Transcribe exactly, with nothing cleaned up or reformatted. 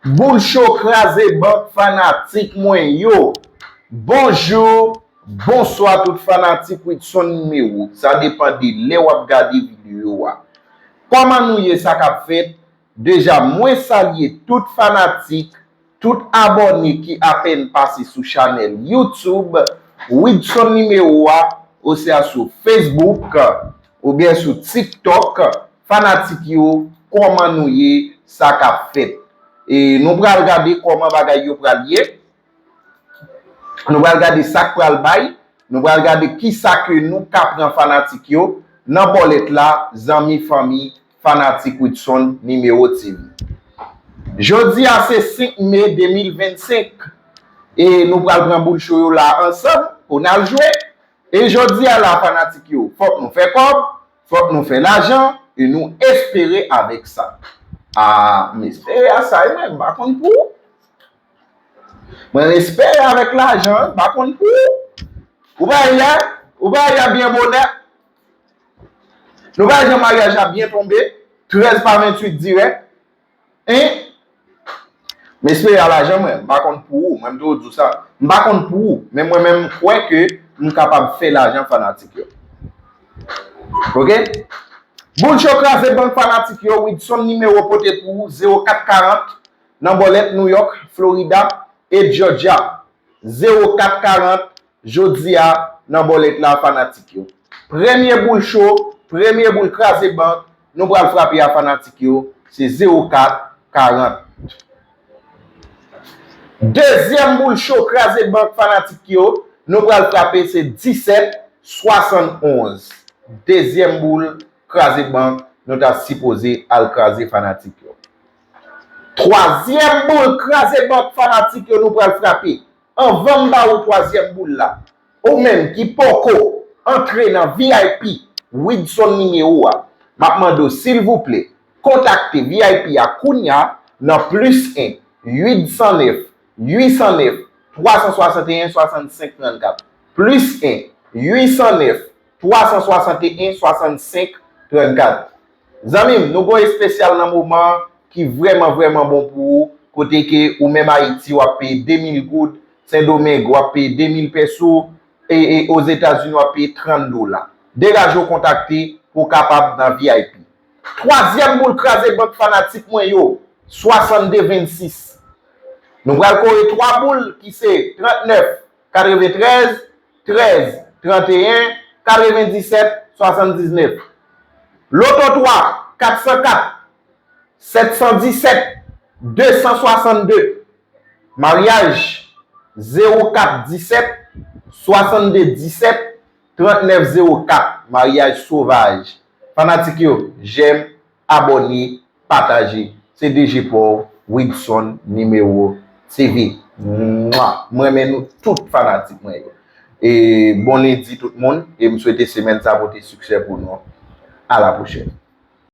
Boul cho kraze bank fanatik mwen yo. Bonjou, bonswa tout fanatik Widson Nimewo. Sa depann de lè w ap gade videyo a. Kòman nou ye, sa k ap fèt? Deja, mwen salye tout fanatik, tout abòne ki apèn pase sou chanèl YouTube Widson Nimewo a, oswa sou Facebook, oubyen sou TikTok. Fanatik yo, kòman nou ye, sa k ap fèt? E nou pral gade kòman bagay yo pral ye. Nou pral gade sa k pral bay. Nou pral gade kisa ke nou ka pran fanatik yo. Nan bòlèt la, zanmi, fanmi, fanatik Widson Nimewo T V. Jodi a se senk me de mil vennsenk. E nou pral pran boul cho yo la ansanm pou n al jwe. E jodi a la, fanatik yo, fòk nou fè kòb, fòk nou fè lajan, e nou espere avèk sa. A, m espere a sa, e mwen, m pa konn pou ou. Mwen espere avèk lajan, m pa konn pou ou. Ou pa wè, ou pa wè byen bonè. Nou pa wè jan maryaj la byen tonbe, trèz pa venntuit dirèk. Hein? M espere a lajan mwen, m pa konn pou ou, mwen m toujou di w sa. M pa konn pou ou, men mwen menm m kwè ke m kapab fè lajan fanatik yo. Ok? Boul cho kraze bank fanatik yo, Widson Nimewo pote pou ou, zewo kat karant, nan bòlèt New York, Florida, e Georgia. Zewo kat karant, jodi a nan bòlèt la fanatik yo. Premye boul cho, premye boul kraze bank, nou pral frape a fanatik yo, se zewo kat karant. Dezyèm boul cho kraze bank fanatik yo, nou pral frape se disèt swasannonz. Dezyèm boul kraze bank, nou ta sipoze al kraze fanatik yo. Twazyèm boul kraze bank fanatik yo, nou pral frape. Anvan m ba ou twazyèm boul la, ou menm ki poko antre nan V I P Widson Nimewo a, m ap mande w silvouplè, kontakte V I P a kounya nan plis en, uit san nèf, uit san nèf, twa san swasanteyen, swasannsenk trannkat. Plis en, uit san nèf, twa san swasanteyen, swasannsenk trannkat. Zanmi m, nou gon espesyal nan moman ki vrèman, vrèman bon pou ou, kote ke ou menm Ayiti, w ap peye de mil goud, Sendomeng, w ap peye de mil peso, e, e Ozetazini, w ap peye trant dola. Degaje w kontakte pou w kapab nan V I P. Twazyèm boul kraze bank fanatik mwen yo, swasannde vennsis. Nou pral kore twa boul ki se trannèf, katreventrèz, trèz, tranteyen, katrevendisèt, swasanndiznèf. Loto twa, kat san kat, sèt san disèt, de san swasannde. Maryaj, zewo kat disèt, swasannde disèt, trannèf zewo kat. Maryaj sovaj. Fanatik yo, jèm, abòne, pataje. Se D J pa w, Widson Nimewo T V. Mwa! M renmen nou tout fanatik mwen yo. E bon lendi tout moun, e m swete semèn sa pote siksè pou nou. A la pwochèn.